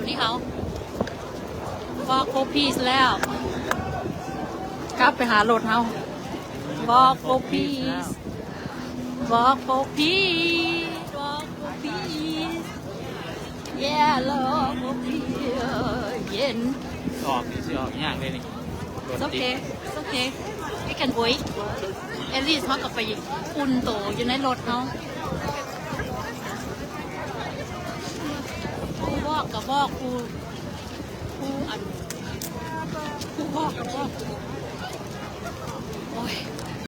ນີ້ເຮົາ Walk for peace ແລ້ວ ກັບໄປຫາລົດເຮົາ Walk for peace Walk for peace Walk for peace Yeah Walk for peace ເຢັນ ອອກນີ້ຊິອອກຍາກເດ້ນີ້ It's okay It's okay We can wait At least ເຮົາກໍໄປອຸ່ນໂຕຢູ່ໃນລົດເຮົາ ຜູ້ບອກກໍບອກ ຜູ້ ຜູ້ອັນ ຜູ້ບອກກໍບອກ ໂອ້ຍ